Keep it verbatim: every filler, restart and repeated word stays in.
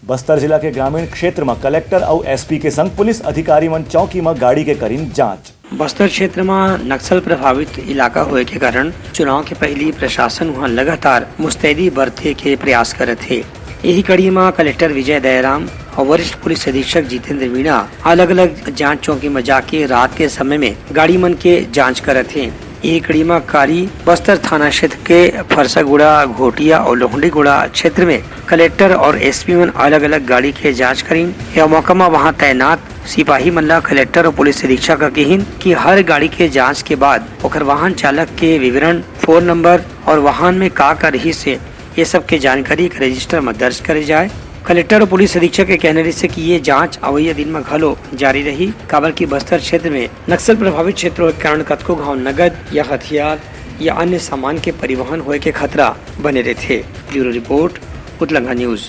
बस्तर जिला के ग्रामीण क्षेत्र म कलेक्टर अउ एसपी के संग पुलिस अधिकारी मन चौकी म गाड़ी के करिन जांच। बस्तर क्षेत्र म नक्सल प्रभावित इलाका होए के कारण चुनाव के पहिली प्रशासन उहां लगातार मुस्तैदी बरते के प्रयास करत हे। यही कड़ी म कलेक्टर विजय दयाराम अउ वरिष्ठ पुलिस अधीक्षक जितेंद्र मीणा अलग-अलग जांच चौकी म जाके रात के समय में गाड़ी मन के जांच करत हे। यही कड़ी म काली बस्तर थाना क्षेत्र के फरसागुड़ा, घोटिया अउ लोहंडीगुड़ा क्षेत्र में कलेक्टर अउ एसपी मन अलग-अलग गाड़ी के जांच करिन। यह मौका म वहां तैनात सिपाही मन ला कलेक्टर अउ पुलिस अधीक्षक ह किहिन कि हर गाड़ी के जांच के बाद ओकर वाहन चालक के विवरण, फोन नंबर अउ वाहन में का का रहिस हे, ये सब के जानकारी एक रजिस्टर म दर्ज करे जाए। कलेक्टर अउ पुलिस अधीक्षक के कहना रहिस हे कि ये जांच अवइया दिन म घलो जारी रही, काबर कि बस्तर क्षेत्र में नक्सल प्रभावित क्षेत्र होए के कारण कतको घांव नगद या हथियार या अन्य सामान के परिवहन होए के खतरा बने रहिथे। Bureau report, Utlangha news.